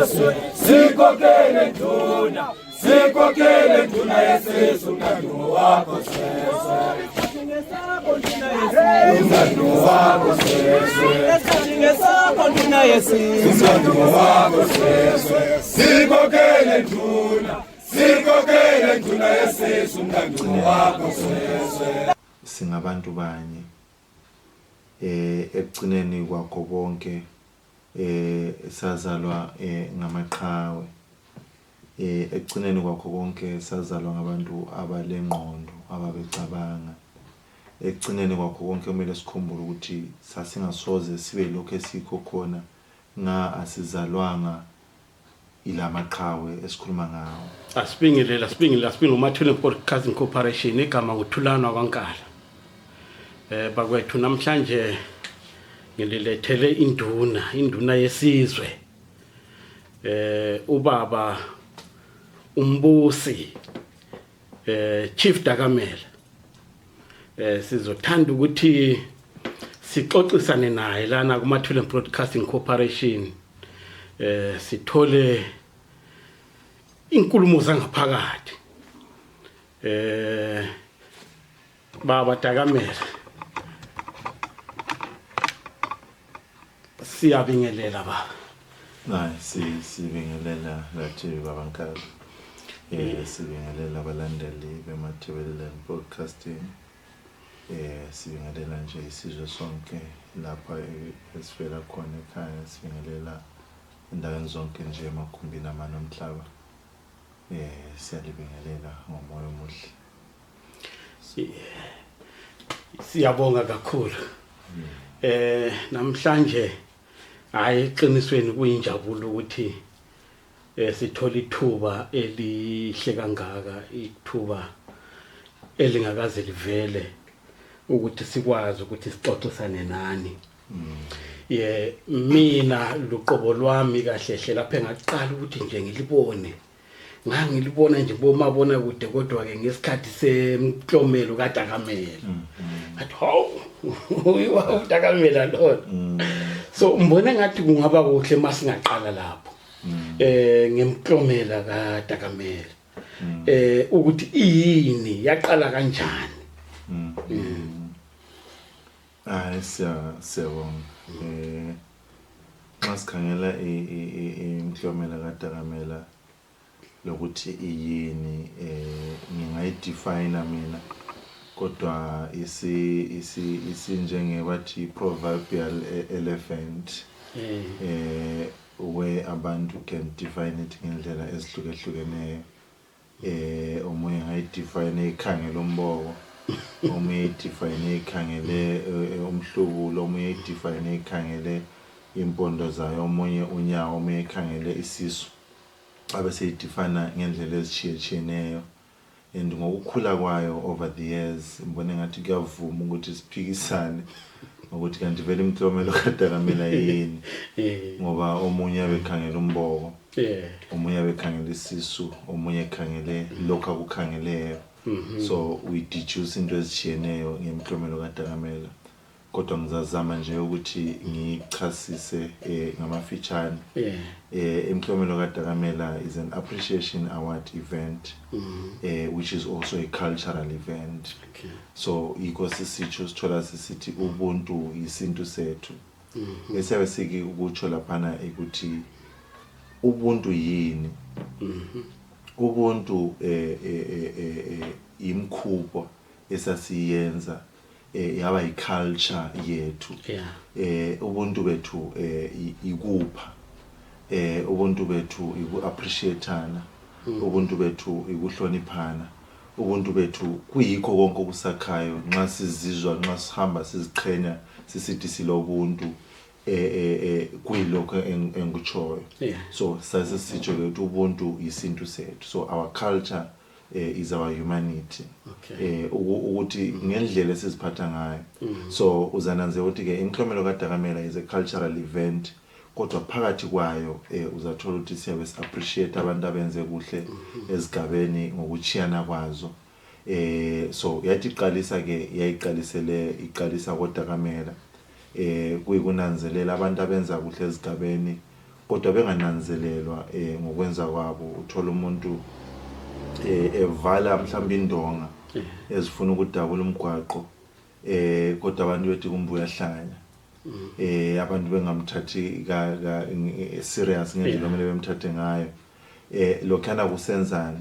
seswe sikokele nduna yesizwe umlando wakho seswe umlando wakho seswe nduna yesizwe umlando wakho seswe sikokele nduna yesizwe umlando wakho seswe. Singabantu banye ekugcineni kwakho konke sazalwa ngamaqhawe ekugcineni kwakho konke sazalwa ngabantu abalengqondo ababecabanga ekugcineni kwakho konke kumele sikhumbule ukuthi sasingasoze sibe lokho esikho khona nga asizalwanga ilamaqhawe esikhuluma ngawo. Asibingelela uMathule Broadcasting Corporation igama nguThulana kwaNkala. Bakwethu namhlanje ngililethele induna yesizwe ubaba umbusi Chief Dakamela. Sizothanda ukuthi sixoxisane naye lana kuMathule Broadcasting Corporation sithole inkulumo zangaphakathi. Baba Dakamela siyabingelela baba. Sibingelela lathi baba Nkala. Sibingelela abalandeli beMathule Broadcasting. Sibingelela nje isizwe sonke lapha esifela khona ekhaya, sibingelela endaweni zonke nje emakhumbini amanye omhlaba. Siyalibingelela ngomoya omuhle. Siyabonga kakhulu. Namhlanje hayi eqinisweni kuyinjabulo ukuthi sithola ithuba elihle kangaka, ithuba elingakaze livele ukuthi sikwazi ukuthi sixoxisane nani. Mina luqobo lwami kahle lapha engaqala ukuthi nje ngilibone. Ngangilibona nje bomabona kude kodwa ke ngesikhathi semklomelo kaDakamela. Athi hawu uyiwa uDakamela lo. So mbone ngathi kungaba kuhle masingaqala lapho. Ngemklomela kaDakamela. Ukuthi iyini yaqala kanjani. Siyabonga. Masikhangela imklomela kaDakamela lokuthi iyini ngingayidefine mina kodwa isinjenge bathi proverbial elephant where abantu can define it ngendlela ezihlukahlukeneyo. Omunye ngayidefine ekhangela umboko, omunye idefine ekhangele umhlubulo, omunye idefine ekhangele impondo zayo, omunye unyawo, omunye ekhangele isisu. Abeseyidefine ngendlela ezitshiyeneyo. And ngokukhula kwayo over the years mbone ngathi kuyavuma ukuthi siphikisane ukuthi kanti vele imklomelo kaDakamela yini, ngoba omunye abekhangela umboko, omunye abekhangela isisu, omunye ekhangele lokho akukhangeleyo. So we deduce into ezitshiyeneyo ngemklomelo kaDakamela. Kodwa ngizazama nje ukuthi ngichasise ngamafitshane. Imklomelo kaDakamela is an appreciation award event, which is also a cultural event. So iko sisitsho sithola sisithi ubuntu isintu sethu. Bese sike ukutsho laphana ukuthi ubuntu yini. Ubuntu imkhubo esasiyenza yaba iculture yethu. Ubuntu bethu ikupha, ubuntu bethu iku-appreciateana, ubuntu bethu ikuhloniphana, ubuntu bethu kuyikho konke okusakhayo. Nxa sizizwa, nxa sihamba siziqhenya sisithi silobuntu kuyilokho engikutshoyo. So sasisitsho ukuthi ubuntu isintu sethu. So our culture is our humanity. Ukuthi ngendlela esiziphatha ngayo. So uzananze ukuthi ke imklomelo kaDakamela is a cultural event, kodwa phakathi kwayo uzathola ukuthi siyabe appreciate abantu abenze kuhle ezigabeni ngokuchiyana kwazo. So yathi iqalisa ke iqalisa koDakamela kuyikunanzelela abantu abenza kuhle ezigabeni kodwa bengananzelelwa ngokwenza kwabo. Uthola umuntu evala mhlawumbe indonga ezifuna ukudabula umgwaqo kodwa abantu bethi kumbuya hlanya. Abantu bengamthathi serious ngendlela kumele bemthathe ngayo. Lokhana kusenzana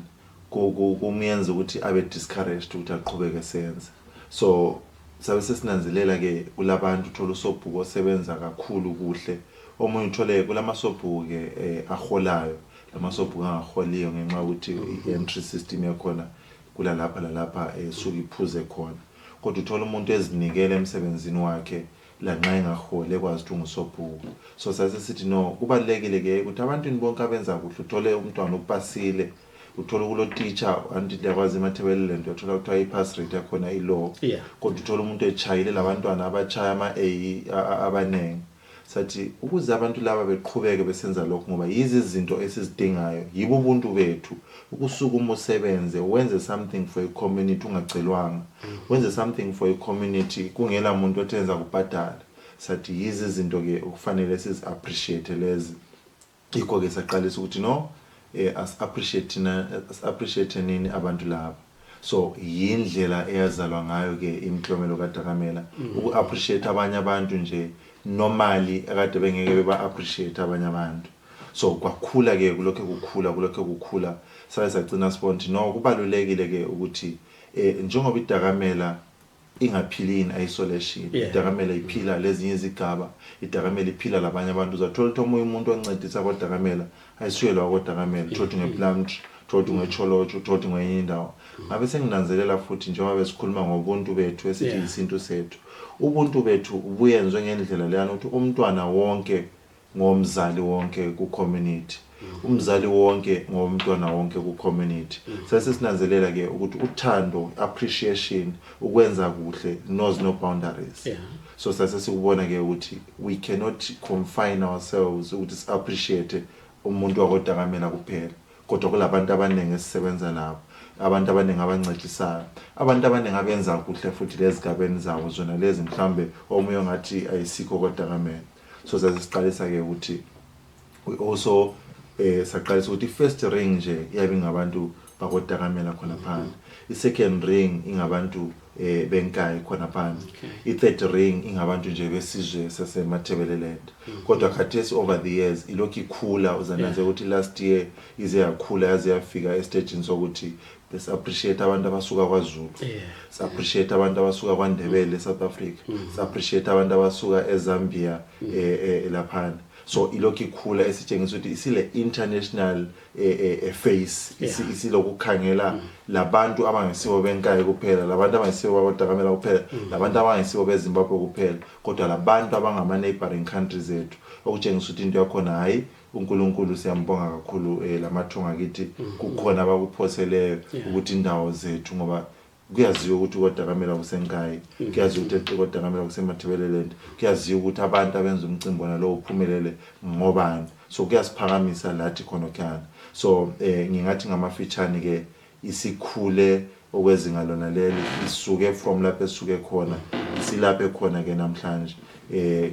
kumenza ukuthi abe discouraged ukuthi aqhubeke senza. So sabe sesinanzelela ke kulabantu uthola usobhuku osebenza kakhulu kuhle. Omunye uthole kulamasobhuku ke aholayo, lamasobhuku angaholiyo ngenxa ukuthi i-entry system yakhona kula lapha esuka iphuze khona. Kodwa uthola umuntu ezinikele emsebenzini wakhe lanxa engahole ekwazi ukuthi ungusobhuku. So sasithi no, kubalekile ke ukuthi abantu bonke abenza kuhle uthole umntwana upasile, uthola kulo teacher anti yakwazi eMathebeleland uthola ukuthi i-pass rate yakhona i-low. Kodwa uthola umuntu echayile labantwana abachaya ama-A abanengi. Sathi ukuze abantu laba beqhubeke besenza lokho ngoba yizi izinto esizidingayo, yibo ubuntu bethu. Ukusuka umusebenze wenze something for a community ungacelwanga, wenze something for a community kungela muntu othenza kubhadala. Sathi yizi izinto ke ukufanele sizi appreciate lezi. Ikho ke saqalisa ukuthi no as appreciate nini abantu laba. So yindlela eyazalwa ngayo ke imiklomelo kaDakamela uku appreciate abanye abantu nje normally akade bengeke beba appreciate abanye abantu. So kwakhula ke kulokho kukhula sabe sagcina sibonthi no kubalulekile ke ukuthi njengoba iDakamela ingaphili in isolation. iDakamela iphila lezinye izigaba, iDakamela iphila labanye abantu. Uzathola ukuthi umuntu oncedisa koDakamela ayisuyelwa koDakamela, thothi ngePlumtree, thothi ngeCholotsho, thothi ngenye indawo. Ngabe senginanzelela futhi njengoba besikhuluma ngobuntu bethu esithi isintu sethu. Ubuntu bethu ubuyenzwe ngendlela leyana ukuthi umntwana wonke ngomzali wonke ku community. Umzali wonke ngomntwana wonke ku community. Sase sinanzelela ke ukuthi uthando, appreciation, ukwenza kuhle knows no boundaries. So sase sikubona ke ukuthi we cannot confine ourselves ukuthi appreciate umuntu wakoDakamela kuphela. Kodwa kulabantu abaningi esisebenza lapho, abantu abaningi abancedisayo, abantu abaningi abenza kuhle futhi lezigabeni zabo zona lezi mhlambe omunye ngathi ayisikho koDakamela. So sasiqalisa ke ukuthi we also saqalisa ukuthi first ring nje yabe ngabantu bakoDakamela khona phandle, i-second ring ingabantu benkayi khona phandle, i-third ring ingabantu nje besizwe saseMathebeleland. Kodwa khathesi over the years ilokhu ikhula, uzananze ukuthi last year ize yakhula yaze yafika estage sokuthi bes appreciate abantu abasuka kwaZulu, appreciate abantu abasuka kwaNdebele South Africa, appreciate abantu abasuka eZambia lapha. So ilokhu ikhula esitshengisa ukuthi isile international face, isilokukhangela labantu abangesibo benkayi kuphela, labantu abangesibo bakoDakamela kuphela, labantu abangesibo beZimbabwe kuphela, kodwa labantu abangama neighboring countries zethu. Okutshengisa ukuthi into yakhona hayi uNkulunkulu siyambonga kakhulu lamathunga kithi kukhona abakuphoseleyo ukuthi indawo zethu ngoba kuyaziwa ukuthi koDakamela kusenkayi, kuyaziwa ukuthi koDakamela kuseMathebeleland, kuyaziwa ukuthi abantu abenza umcimbi wona lo uphumelele ngobani. So kuyasiphakamisa lathi khona khona. So ngingathi ngamafitshane ke isikhule okwezinga lona leli, isuke from lapho esuke khona isilaphe khona ke namhlanje.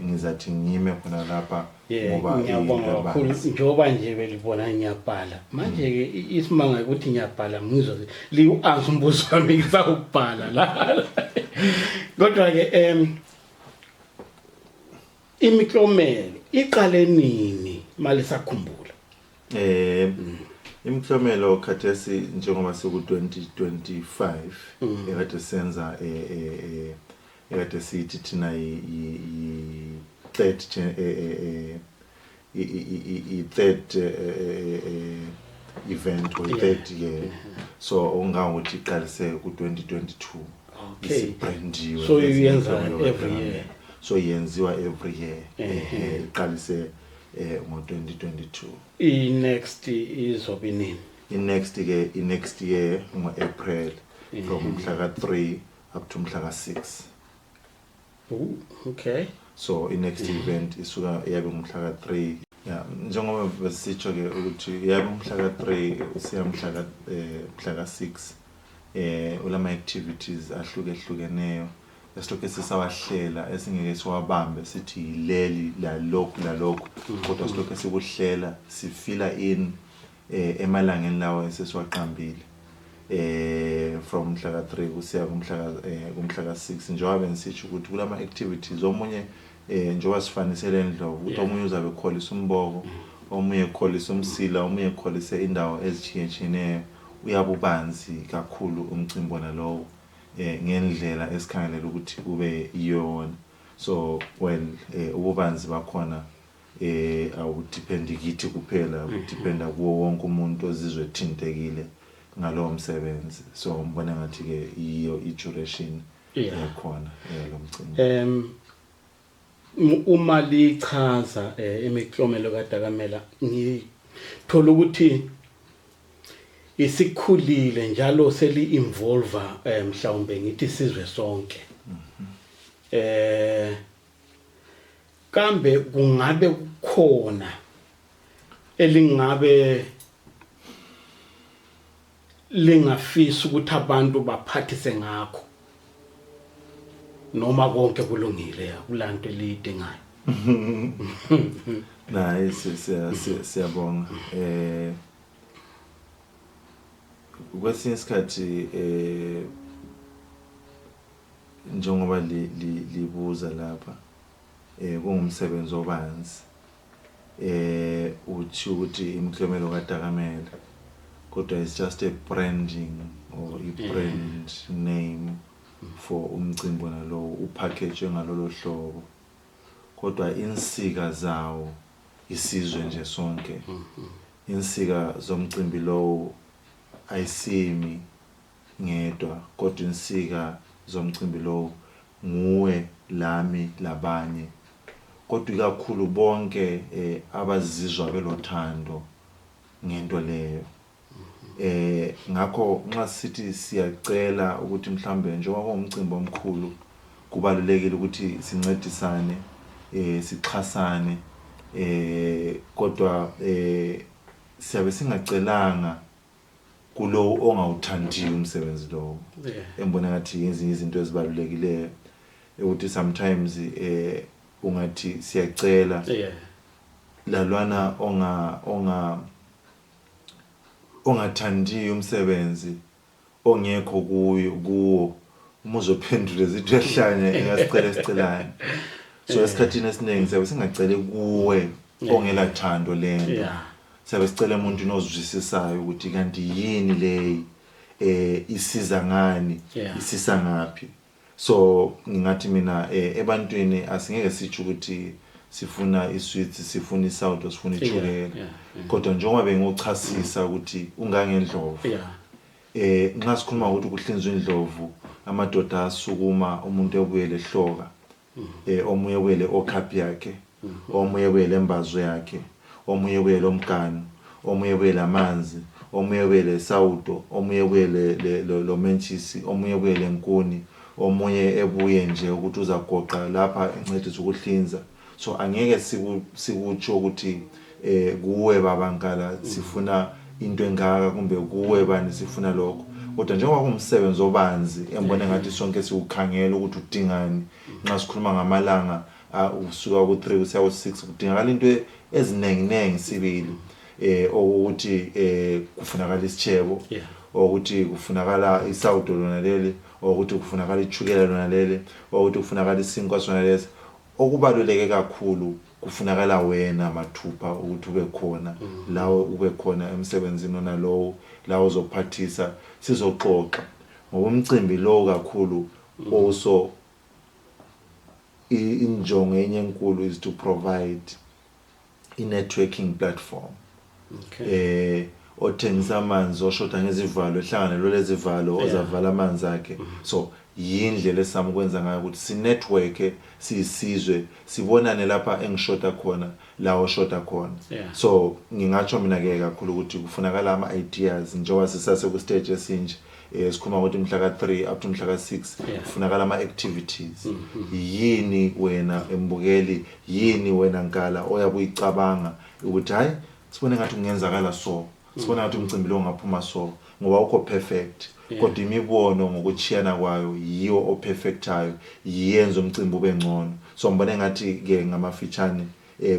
Ngizathi ngime khona lapha ngoba ngiyabonga kakhulu njengoba nje belibona ngiyabhala manje ke isimanga ukuthi ngiyabhala ngizwa liu-answer umbuzo wami ngisakubhala la. Kodwa ke imiklomelo iqale nini mali sakhumbula? Imiklomelo khathesi njengoba siku 2025 ekade senza ekade sithi thina i-third event or third year. So ungangokuthi iqalise ku 2022. Isibrandiwe. So yenza every year. So yenziwa every year. Iqalise ngo-2022. I-next izobe nini? I-next year ngo-April from mhla ka-3 up to mhla ka-6. Okay. So i-next event isuka yabe ngomhla ka-3. Njengoba besitsho ke ukuthi yabe ngomhla ka-3 usiya mhla ka-6 ulama activities ahlukehlukeneyo esilokhu sisawahlela esingeke siwabambe sithi leli lalokhu kodwa silokhu sikuhlela sifila in emalangeni lawo esesiwaqambile from mhla ka3 kusiya kumhla ka6 njengoba bengisitsho ukuthi kulama activities omunye njengoba sifanisele endlovu ukuthi omunye uzabe ekholisa umboko omunye ekholisa umsila omunye ekholise indawo ezitshiyeneyo uyabubanzi kakhulu umcimbi nalowo ngendlela esikhangelela ukuthi kube iyona so when ububanzi bakhona awudipendi kithi kuphela udependa kuwo wonke umuntu ozizwe thintekile ngalowo msebenzi so ngibona ngathi ke iyo duration yakhona lo mcimbi uma lichaza imiklomelo kaDakamele ngithola ukuthi isikhulile njalo seli involve mhlawumbe ngithi sizwe sonke kambe kungabe kukhona elingabe lingafisa ukuthi abantu baphathise ngakho noma konke kulungile kulanto elidingayo nayi siyabonga kwesinye isikhathi njengoba libuza lapha kungumsebenzi obanzi uthi ukuthi imiklomelo kaDakamele kodwa it's just a branding or a brand name for umcimbi nalo upackage ngalolo hlobo kodwa insika zawo isizwe nje sonke insika zomcimbi lo ayisimi ngedwa kodwa insika zomcimbi lo nguwe lami labanye kodwa kakhulu bonke abazizwa belothando ngento leyo ngakho nxa sithi siyacela ukuthi mhlambe njengoba umcimbi omkhulu kubalulekile ukuthi sincedisane sixhasane kodwa siyabe singacelanga kulo ongawuthandiyo umsebenzi lo embona ngathi ezinye izinto ezibalulekileyo ukuthi sometimes ungathi siyacela lalwana ongathandiyo umsebenzi ongekho kuwo uma uzophendula izinto ehlanye engasicela esicelane so esikhathini esiningi siyabe singacele kuwe ongela thando lento siyabe sicela umuntu onozwisisayo ukuthi kanti yini leyi isiza ngani isisa ngapi so ngingathi mina ebantwini asingeke sithi ukuthi sifuna isweets sifuna isawudo sifuna ichukela kodwa njengoba bengochasisa ukuthi ungangendlovu nxa sikhuluma ukuthi kuhlinzwa indlovu amadoda asukuma umuntu ebuyele ehloka omunye ebuyele okhapi yakhe omunye ebuyele embazo yakhe omunye ebuyele omganu omunye ebuyele amanzi omunye ebuyele isawudo omunye ebuyele lo mentshisi omunye ebuyele enkuni omunye ebuye nje ukuthi uzagoqa lapha encedisa ukuhlinza so angeke sikutsho ukuthi kuwe babankala sifuna into engaka kumbe kuwe bani sifuna lokho kodwa njengoba kumsebenzi obanzi embone ngathi sonke sikukhangela ukuthi udingani nxa sikhuluma ngamalanga usuka ku3 usiya ku6 kudingakala into ezinenginengi sibili ukuthi kufunakala isichebo ukuthi kufunakala isawudo lona leli ukuthi kufunakala ichukela lona leli ukuthi kufunakala isinkwa sona lesi okubaluleke kakhulu kufunakala wena mathupha ukuthi ube khona lawo ube khona emsebenzini nalowo lawo uzophathisa sizoxoxa ngoba umcimbi lo kakhulu also injongo yenye enkulu is to provide a networking platform othengisa amanzi oshoda ngezivalo ehlangana lezivalo ozavala amanzi akhe so yindlela esami ukwenza ngayo ukuthi si network sisizwe sibonane lapha engishoda khona lawo shoda khona so ngingatsho mina ke kakhulu ukuthi kufunakala ama ideas njengoba sisase ku stage esinje sikhuluma ukuthi mhla ka3 up to mhla ka6 kufunakala ama activities yini wena embukeli yini wena nkala oyabe uyicabanga ukuthi hayi sibone ngathi kungenzakala so sibona ukuthi umcimbi lo ngaphuma so ngoba ukho perfect kodwa imibono ngokuchiyana kwayo yiyo operfectayo yiyenza umcimbi ube ngcono so ngibona ngathi ke ngamafitshane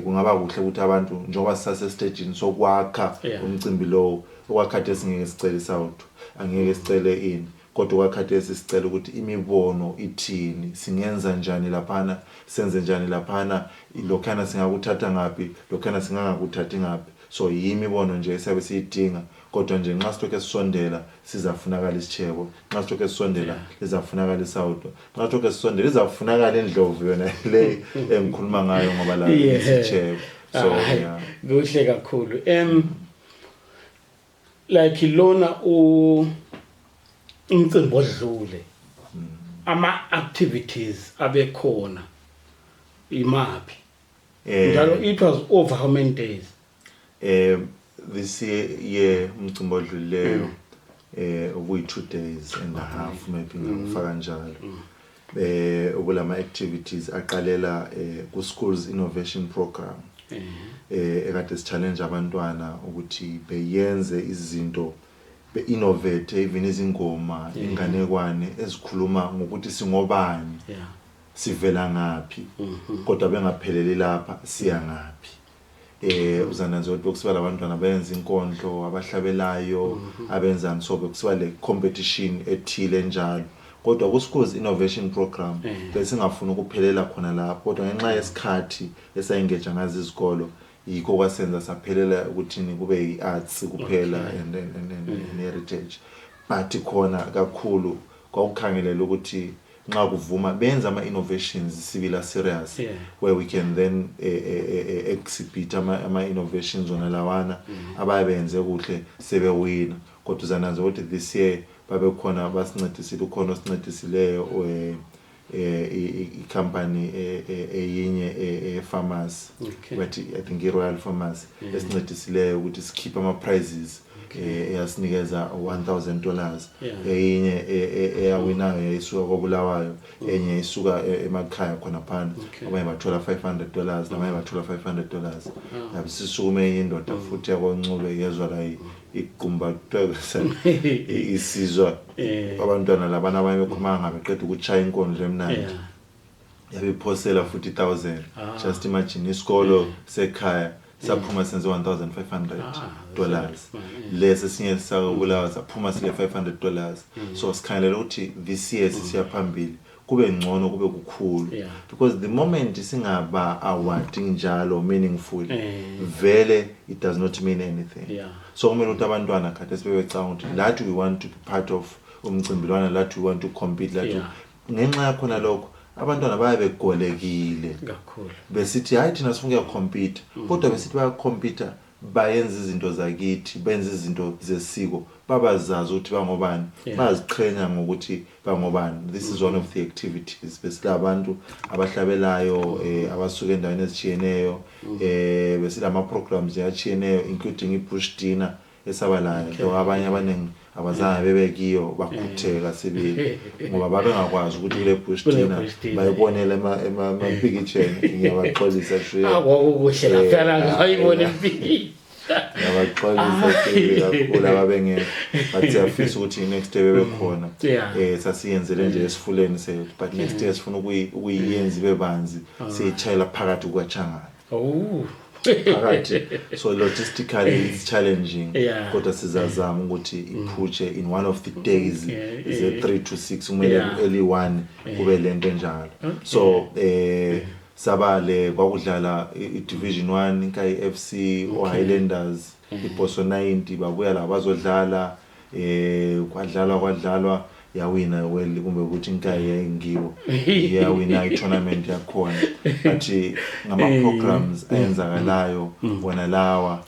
kungaba kuhle ukuthi abantu njengoba sisase stagini sokwakha umcimbi lo okwakhathi esingeke sicele South angeke sicele ini kodwa okwakhathi sicela ukuthi imibono ithini singenza njani laphana senze njani laphana lokhana singakuthatha ngapi lokhana singangakuthathi ngapi so yimibono nje esiyabe siyidinga kodwa nje nxa sithoke sisondela sizafunakala isichebo nxa sithoke sisondela lizafunakala isawudo nxa sithoke sisondela lizafunakala endlovu yona le engikhuluma ngayo ngoba la isichebo so yeah kuhle kakhulu like lona umcimbi odlule ama activities abekhona imapi njalo it was over how many days this year umcimbi odlulileyo ubuyi 2 days and a half maybe ngifaka njalo okulama activities aqalela ku schools innovation program ekade challenge abantwana ukuthi beyenze izinto be-innovate even izingoma inganekwane ezikhuluma ngokuthi singobani sivela ngaphi kodwa bengapheleli lapha siya ngaphi uzananze ukuthi kusiba labantwana benza inkondlo abahlabelayo abenzani so kusiba le competition ethile njalo kodwa ku schools innovation program bese ngafuna ukuphelela khona lapho kodwa ngenxa yesikhathi esayingeja ngazi izikolo yikho kwasenza saphelela ukuthi kube iarts kuphela and heritage but khona kakhulu kwakukhangelela ukuthi nxa kuvuma benza ama innovations sibila serious where we can then exhibit ama innovations ona lawana abayenze kuhle sebewina kodwa uzananza ukuthi this year babe khona basincedisile ukhona osincedisileyo i-company eyinye pharmacy but I think i-Royal Pharmacy esincedisileyo ukuthi sikhiphe ama prizes eyasinikeza $1,000 eyinye eyawinayo yayisuka koBulawayo enye isuka emakhaya khona phana abanye bathola $500 nabanye bathola $500 yabisisukume indoda futhi yakoNcube yezwa la iqumba twekesa isizwa abantwana labana abanye bekhuluma ngabe qeda ukuchaya inkondlo emnandi yabiphosela futhi 1,000 just imagine isikolo sekhaya saphuma senze $1,500 lesi sinye sakubulawa saphuma sile $500 so sikhangelela ukuthi this year sisiya phambili kube ngcono kube kukhulu because the moment singaba award njalo meaningful vele it does not mean anything so kumele ukuthi abantwana kade sibecanga ukuthi that we want to be part of umcimbilwana that we want to compete that ngenxa yakho nalokho abantwana bayabegolekile kakhulu besithi hayi thina sifuna ukucompete kodwa besithi bayacompete bayenza izinto zakithi benza izinto zesiko babazazi ukuthi bangobani baziqhenya ngokuthi bangobani this is one of the activities besilabantu abahlabelayo abasuka endaweni ezichiyeneyo besilama programs yachiyeneyo including ibush dinner esabalayo abanye abaningi abazange bebekiyo bakhutheka sibili ngoba babengakwazi ukuthi kule bush dinner bayibonela ema-picture ngiyabaxolisa shwe akukuhle laphana ngayibona impilo yabaxolisa sibili kakhulu ababengeke but siyafisa ukuthi next day bebekhona sasiyenzele nje esifuleni sethu but next day sifuna ukuyenza bebanzi siyitshayela phakathi kwaChangana phakathi so logistically it's challenging kodwa sizazama ukuthi iphutshe in one of the days is a 3 to 6 kumele early 1 kube lento njalo so sabale kwakudlala idivision 1 kai FC o Highlanders iBoso 90 babuya la bazodlala kwadlalwa yawina well kumbe ukuthi inkayi yayingiwo yawina i-tournament yakhona but ngama programs ayenzakalayo wona lawa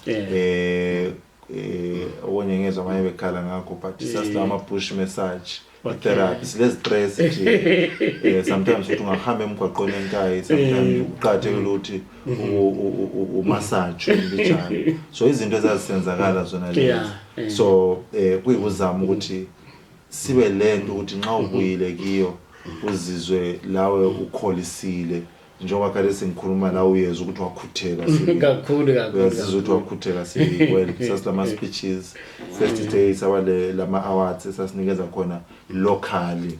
okunye ngezwe abanye bekhala ngakho but sasila ama push message therapy silezi stress nje sometimes uthi ungahamba emgwaqweni enkayi sometimes uqathekile ukuthi umassage njalo so izinto ezazisenzakala zona lezi so kuyikuzama ukuthi sibe lento ukuthi nxa ubuyile kiyo uzizwe lawe ukholisile njengoba kade sengikhuluma la uyezwa ukuthi wakhutheka kakhulu uyazizwa ukuthi wakhutheka well sasilama speeches first day sabale lama awards esasinikeza khona locally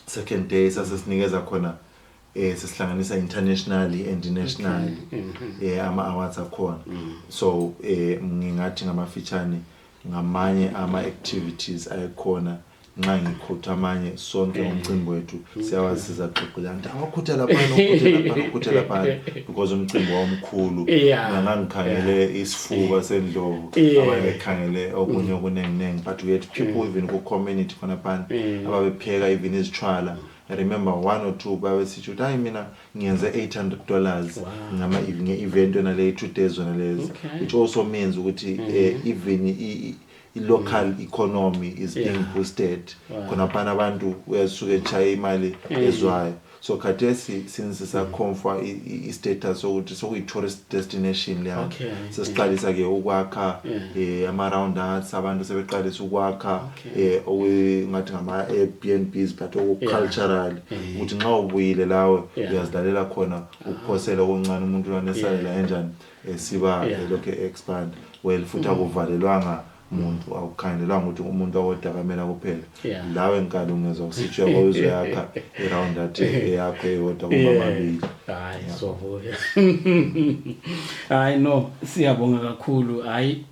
second day sasinikeza khona sesihlanganisa internationally and nationally ama awards akhona so ngingathi ngamafitshane ngamanye ama activities ayikhona nxa ngikhutha amanye sonke ngomcimbi wethu siyawasiza xoxela nti awakhuthela lapha because umcimbi womkhulu ngangikhangele isifuba sendlovu abanye bekhangele okunye okunenginengi but we had people even ku community khona phansi ababepheka even izitshwala. I remember one or two babesithi ukuthi hayi mina ngiyenze $800 ngama event yona le 2 days yona lezi which also means ukuthi even local economy is being boosted khona phana abantu uyasuka echaya imali ezwayo so khathesi since sakhomfa i-status ukuthi sokuyi-tourist destination leyo sesiqalisa ke ukwakha ama-roundabouts abantu sebeqalisa ukwakha ngathi ngama-Airbnbs but oku-cultural ukuthi nxa ubuyile lawe uyazilalela khona ukuphosela okuncane umuntu uyanesalela enjani siba lokhu expand well futhi akuvalelwanga umuntu awukhandelanga ukuthi umuntu awodakamela kuphela lawe enkalo ungeza usitsho uzoyakha around that yakho eyodwa kumabili hayi so hayi no siyabonga kakhulu hayi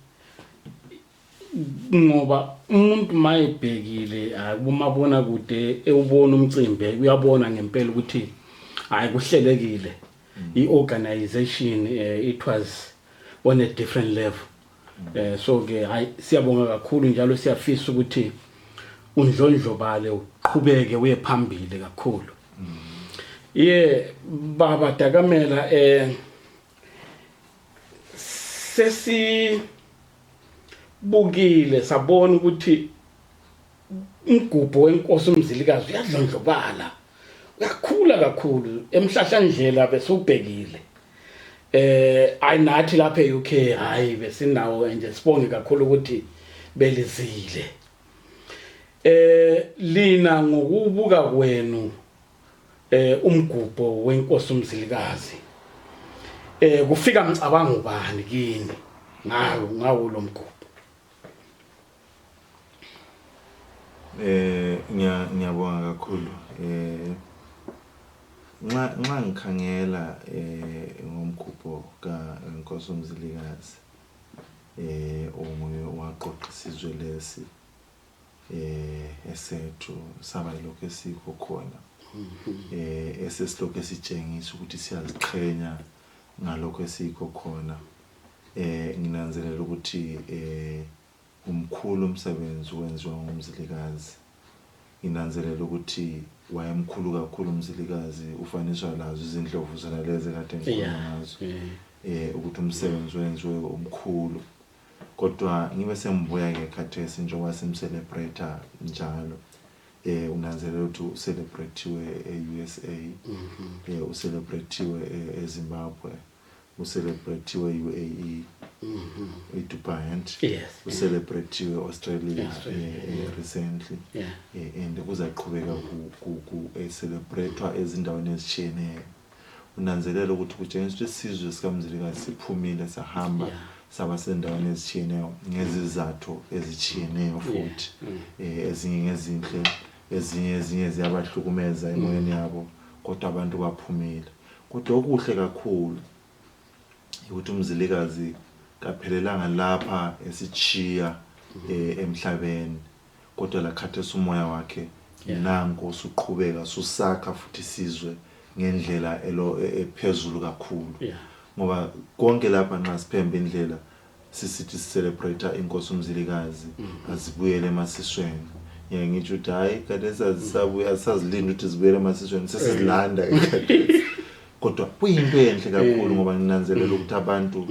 ngoba umuntu mayebhekile akubona kude ewubona umcimbi uyabona ngempela ukuthi hayi kuhlelekile i-organization it was on a different level. So ke hayi siyabonga kakhulu njalo siyafisa ukuthi undlondlobale uqhubeke uye phambili kakhulu. Baba Dakamela sesi bukile sabona ukuthi umgubho wenkosi uMzilikazi uyadlondlobala uyakhula kakhulu emhlahlandlela bese ubhekile ayinathi lapha eUK hayi besinawo nje sibonge kakhulu ukuthi belizile lina ngokubuka kwenu umgubho wenkosi uMzilikazi kufika mcabango bani kini ngawo lo mgubho ngiyabonga kakhulu nxa ngikhangela ngomgubho kaNkosi uMzilikazi omunye waqoqa isizwe lesi esethu saba lokho esikho khona esesilokho esitshengisa ukuthi siyaziqhenya ngalokho esikho khona nginanzelela ukuthi umkhulu umsebenzi wenziwa nguMzilikazi nginanzelela ukuthi wayemkhulu kakhulu uMzilikazi ufaniswa lazo izindlovu zona lezi kade ngikhuluma ngazo ukuthi umsebenzi wenziwe omkhulu kodwa ngibe sembuya ke khathesi njengoba simcelebrate njalo unanzelela ukuthi ucelebratiwe eUSA ucelebratiwe eZimbabwe ucelebratiwe UAE eDubai ucelebratiwe Australia recently and kuzaqhubeka ku celebratewa ezindaweni ezitshiyeneyo unanzelela ukuthi kutshengisa ukuthi isizwe sikaMzilikazi siphumile sahamba saba sendaweni ezitshiyeneyo ngezizathu ezitshiyeneyo futhi ezinye ngezinhle ezinye ziyabahlukumeza emoyeni yabo kodwa abantu baphumile kodwa okuhle kakhulu ukuthi uMzilikazi kaphelelanga lapha esichiya emhlabeni kodwa la khathesi umoya wakhe nanko usuqhubeka susakha futhi sizwe ngendlela ephezulu kakhulu ngoba konke lapha nxa siphembe indlela sisithi celebrate inkosi uMzilikazi azibuyele emasisweni ngitsho ukuthi hayi kade sazisabuya sazilinda ukuthi zibuyele emasisweni sesizilanda kodwa kuyinto enhle kakhulu ngoba nginanzelela ukuthi abantu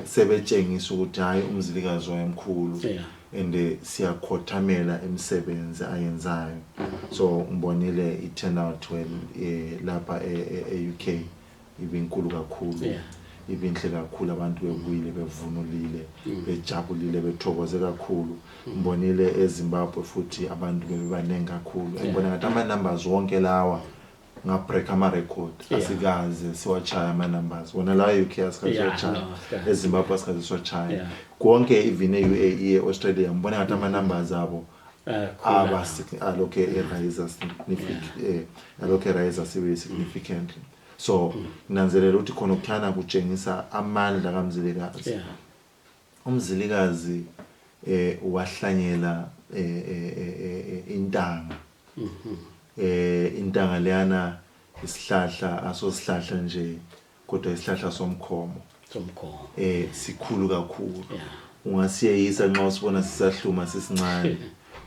sebetshengisa ukuthi hayi uMzilikazi wayemkhulu and siyakhothamela emsebenzi ayenzayo so ngibonile i-turn out well lapha eUK ibinkulu kakhulu ibinhle kakhulu abantu bebuyile bevunulile bejabulile bethokoze kakhulu ngibonile eZimbabwe futhi abantu bebanengi kakhulu ngibona ngathi ama numbers wonke lawa ngabreak ama record asikaze siwachaya ama numbers wona la UK asikachaya eZimbabwe asikachaya konke even eUAE eAustralia mbona ngathi ama numbers abo aba aloke rise significant aloke rise significantly so nanzelela ukuthi khona ukuthana kutshengisa amandla kaMzilikazi uMzilikazi wahlanyela intanga intanga leyana isihlahla asosihlahla nje kodwa isihlahla somkhomo sikhulu kakhulu ungasiyeyisa nxa usibona sisahluma sisincane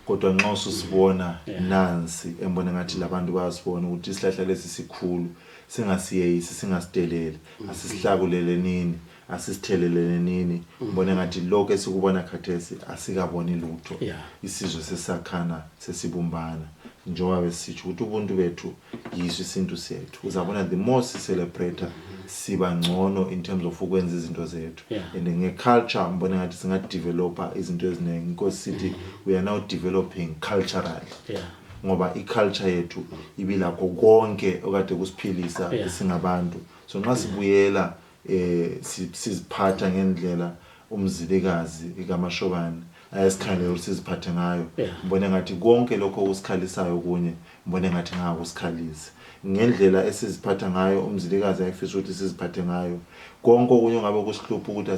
kodwa nxa usibona nansi embona ngathi labantu bayasibona ukuthi isihlahla lesi sikhulu singasiyeyisi singasidelele asisihlakulele nini asisithelele nini mbona ngathi lokho esikubona khathesi asikaboni lutho isizwe sesakhana sesibumbana njengoba besitsho ukuthi ubuntu bethu yiso isintu sethu uzabona the more celebrate siba ngcono in terms of ukwenza izinto zethu and ngeculture mbona ngathi singadevelopa izinto eziningi because city we are now developing culturally ngoba iculture yethu ibilakho konke okade kusiphilisa singabantu so nxa sibuyela siziphatha ngendlela uMzilikazi kaMashobane ayesikhalela ukuthi siziphathe ngayo mbone ngathi konke lokho ukusikhalisayo kunye mbone ngathi ngako usikhalisa ngendlela esiziphatha ngayo uMzilikazi ayefisa ukuthi siziphathe ngayo konke okunye ngabe kusihlupha ukuthi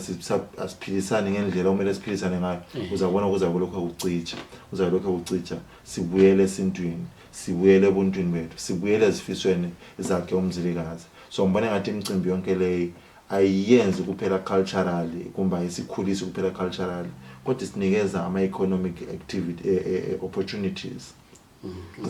asiphilisane ngendlela okumele siphilisane ngayo uzabona lokho ukucicha sibuyele esintwini sibuyele ebuntwini bethu sibuyele ezifisweni zakhe uMzilikazi so mbone ngathi imicimbi yonke leyi ayiyenzi kuphela culturally kumba isikhulisi kuphela culturally kodwa sinikeza ama economic activity opportunities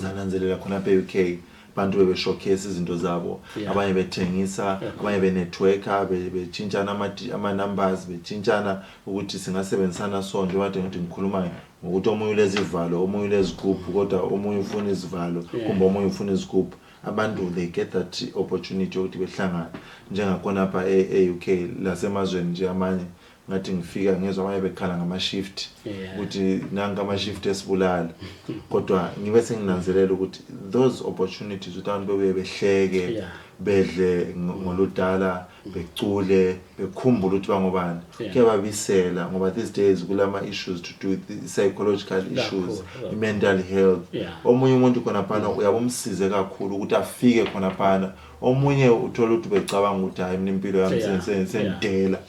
zananzelela khona eUK bantu bebe showcase izinto zabo abanye bethengisa abanye be networker betshintshana ama numbers betshintshana ukuthi singasebenzisana sonke bathi ngikhuluma ngokuthi omunye ulezivalo omunye ulezigubhu kodwa omunye ufuna izivalo kumbe omunye ufuna izigubhu abantu they get that opportunity ukuthi behlangana njengakhona apha eUK lasemazweni nje amanye ngathi ngifika ngezwe abanye bekhala ngama shift ukuthi nanga ama shift esibulala kodwa ngibe senginanzelela ukuthi those opportunities utantu behleke bedle ngoludala becule bekhumbula ukuthi bangobani kuyababisela ngoba these days kulama issues to do with psychological issues mental health omunye umuntu khona phana uyabomsize kakhulu ukuthi afike khona phana omunye uthola ukuthi becabanga ukuthi hayi mina impilo yami sendela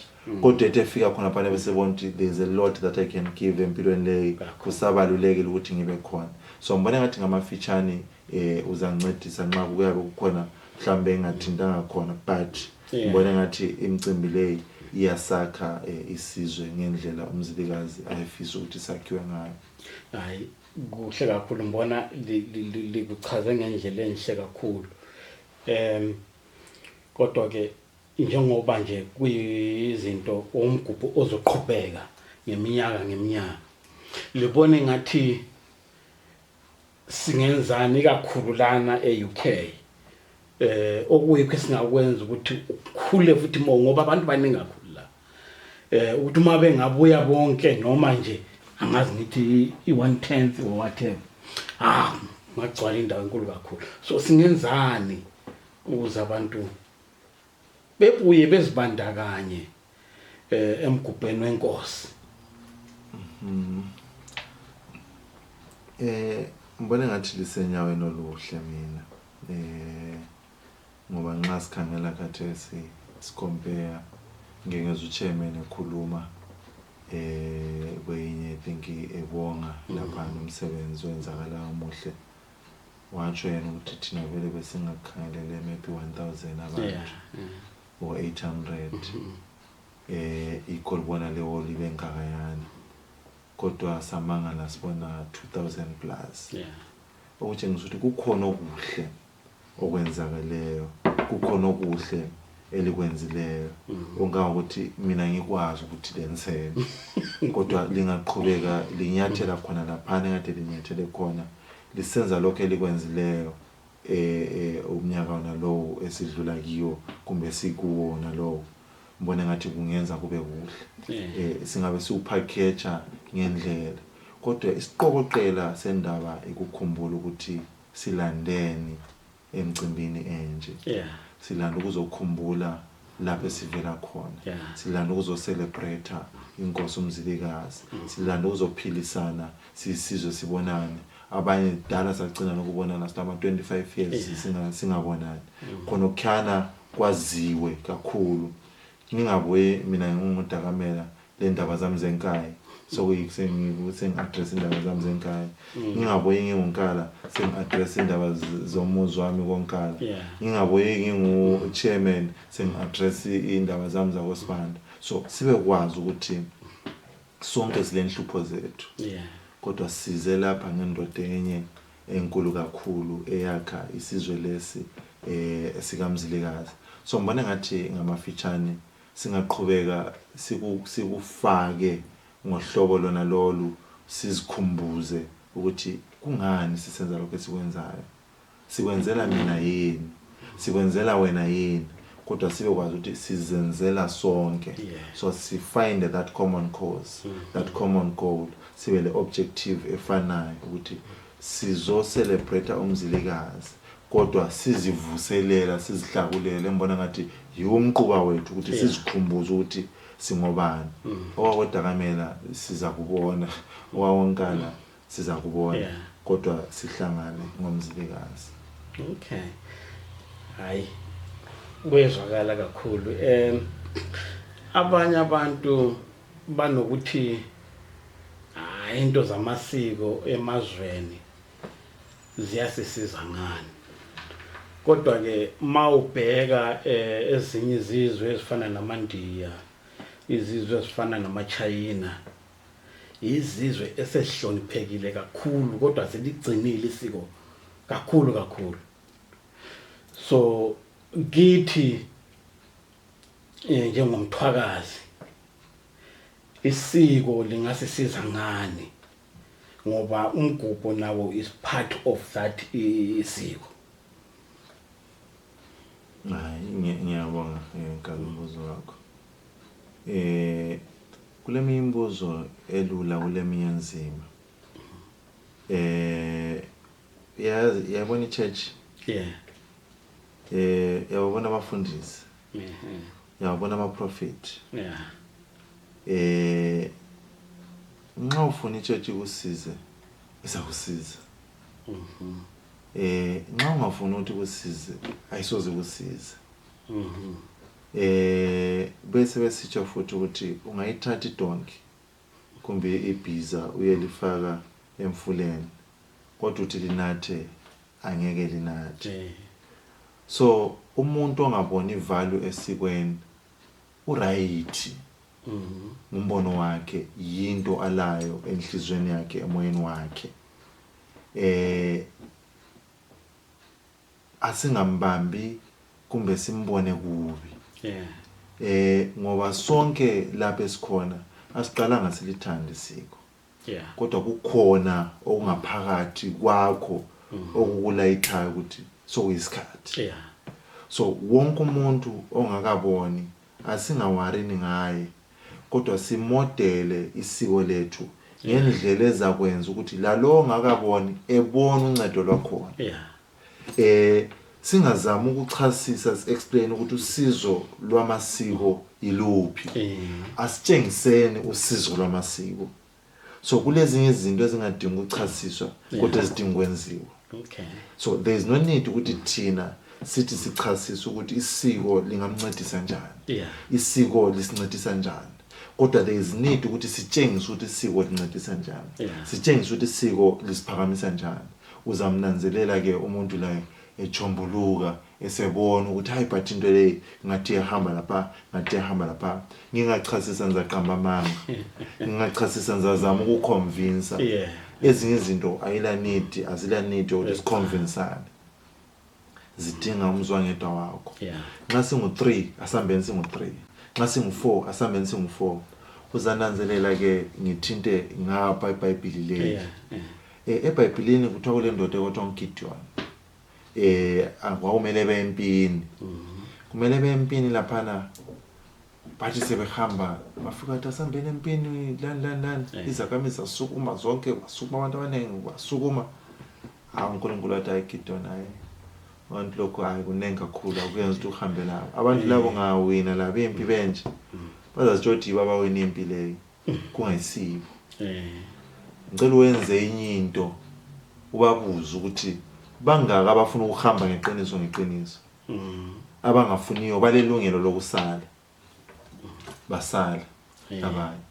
kodwa efika khona phana bese bonke there's a lot that I can give empilweni leyi kusabalulekile ukuthi ngibe khona so mbona ngathi ngamafeature uzangincedisa nxa kuyabe kukhona mhlambe engathintanga khona but mbona ngathi imicimbi leyi iyasakha isizwe ngendlela uMzilikazi ayefisa ukuthi sakhiwe ngayo hayi kuhle kakhulu mbona likuchaze ngendlela enhle kakhulu kodwa ke njengoba nje kuyizinto umgubho ozoqhubeka ngeminyaka libone ngathi singenzani kakhulu lana eUK okuyikho singakwenza ukuthi ukukhule futhi ngoba abantu baningi kakhulu la ukuthi uma bengabuya bonke noma nje angazi ngithi i1/10 or whatever ngagcwala indawo enkulu kakhulu so singenzani ukuze abantu bebuye bezibandakanye emgubheni wenkosi mbona ngathi lisenyaweni oluhle mina ngoba nxa sikhangela khathesi sicompare ngengeza uchairman ekhuluma kwenye think ebonga lapha nomsebenzi wenzakala omuhle watsho yena ukuthi thina vele besingakhangelele maybe 1000 abantu or 800 ikolibona lewo libe ngakayana kodwa samangala sibona 2000 plus okutshengisa ukuthi kukhona okuhle okwenzakaleyo kukhona okuhle elikwenzileyo ongakuthi mina ngikwazi ukuthi lensele kodwa lingaqhubeka linyathela khona lapha ngade linyathele khona lisenza lokho elikwenzileyo umnyaka nalowo esidlula kiyo kumbe sikuwona lo mbone ngathi kungenza kube kuhle singabe siupackage ngendlela kodwa isiqokoqela sendaba ikukhumbula ukuthi silandeni emcimbini enje. Yeah. Silanda ukuzokhumbula lapho esivela khona. Yeah. Silanda ukuzocelebrate inkosi uMzilikazi. Silanda ukuzophilisana sisizwe sibonane. Abanye dala sagcina nokubonana sitama 25 years singabonani. Khona ukukhana kwaziwe kakhulu. Ngingabuye mina ngingudakamela le ndaba zami zenkaya. So sengi-address indaba zami zenkaya. Ngingabuye ngingunkala sengi-address indaba zomuzi wami konkala. Ngingabuye ngingu-chairman sengi-address indaba zami zakoSibanda. So sibe kwazi ukuthi sonke silenhlupho zethu. Kodwa size lapha ngendoda enye enkulu kakhulu eyakha isizwe lesi esikaMzilikazi. So ngibona ngathi ngamafitshane singaqhubeka sikufake ngohlobo lona lolu sizikhumbuze ukuthi kungani sisenza lokho esikwenzayo. Sikwenzela mina yini? Sikwenzela wena yini? Kodwa sibe kwazi ukuthi sizenzela sonke. So si find that common cause, that common goal. Sibe le objective efanayo ukuthi sizo celebrate uMzilikazi. Kodwa sizivuselela sizihlakulele ngibona ngathi yumquba wethu ukuthi sizikhumbuze ukuthi singobani. Owakodakamela siza kubona, owawonkala siza kubona, kodwa sihlangane ngomzilikazi. Okay. Hayi. Kwezwakala kakhulu. Abanye abantu banokuthi into zamasiko emazweni ziyasisiza ngani. Kodwa ke mawubheka ezinye izizwe ezifana namaNdiya, izizwe ezifana namaChina, izizwe esehloniphekile kakhulu kodwa seligcinile isiko kakhulu. So kithi njengomthwakazi isiko lingasisiza ngani ngoba umgubho nawo is part of that isiko. Ngiyabonga ngalombuzo wakho. Kule mibuzo elula kule miyanzima. Yabona ichurch. Yabona abafundisi. Yabona amaprofeti. Nxa ufuna ichurch ukusize isakusiza. Nxa ungafuna ukuthi kusize ayisoze kusize. Bese besitsho futhi ukuthi ungayithatha idonki kumbe ibhiza uyelifaka emfuleni kodwa uthi linathe angeke linathe. So umuntu ongabona ivalue esikweni uright. Umbono wakhe yinto alayo enhlizweni yakhe emoyeni wakhe. Asingambambi kumbe simbone kubi. Ngoba sonke lapha esikhona asiqalanga silithanda isiko. Kodwa kukhona okungaphakathi kwakho okukulayithayo ukuthi sokuyisikhathi. So wonke umuntu ongakaboni asingawarini ngaye kodwa simodele isiko lethu ngendlela ezakwenza ukuthi lalo ongakaboni ebone uncedo lwakhona. Singazama ukuchasisa explain ukuthi usizo lwamasiko iluphi. Asitshengiseni usizo lwamasiko. So kulezinye izinto ezingadinga ukuchasiswa kodwa ezidinga ukwenziwa. So there is no need ukuthi thina sithi sichasisa ukuthi isiko lingamncedisa kanjani. Isiko lisincedisa kanjani. Kodwa there is need ukuthi sitshengise ukuthi isiko lincedisa kanjani. Sitshengise ukuthi isiko lisiphakamisa kanjani. Uzamnanzelela ke umuntu la echombuluka esebona ukuthi hayi but into le ngathi ehamba lapha ngingachasisa ngizaqamba amanga ngingachasisa ngizazama ukuconvince ezinye izinto azila need ukuthi siconvinceane zidinga umzwangedwa wakho. Nxa singu3 asambeni singu3, nxa singu4 asambeni singu4. Uzananzelela ke ngithinte ngapha eBhayibheli leli. EBhayibhelini kuthiwa kule ndoda ekuthiwa uGideon akwawumele bempini. Kumele bempini laphana bathi sebehamba bafika ukuthi asambeni empini lani izakamisa sukuma zonke basukuma abantu abaningi basukuma. UNkulunkulu athi ayiGideon hayi abantu lokho hayi kunengi kakhulu akuyenza ukuthi uhambe labo abantu labo ngawina labo impi benje bazazijodi babawena impi leyo kungayisibo ngicela uwenze enye into ubabuza ukuthi bangaka abafuna ukuhamba ngeqiniso abangafuniyo balelungelo lokusala basala abanye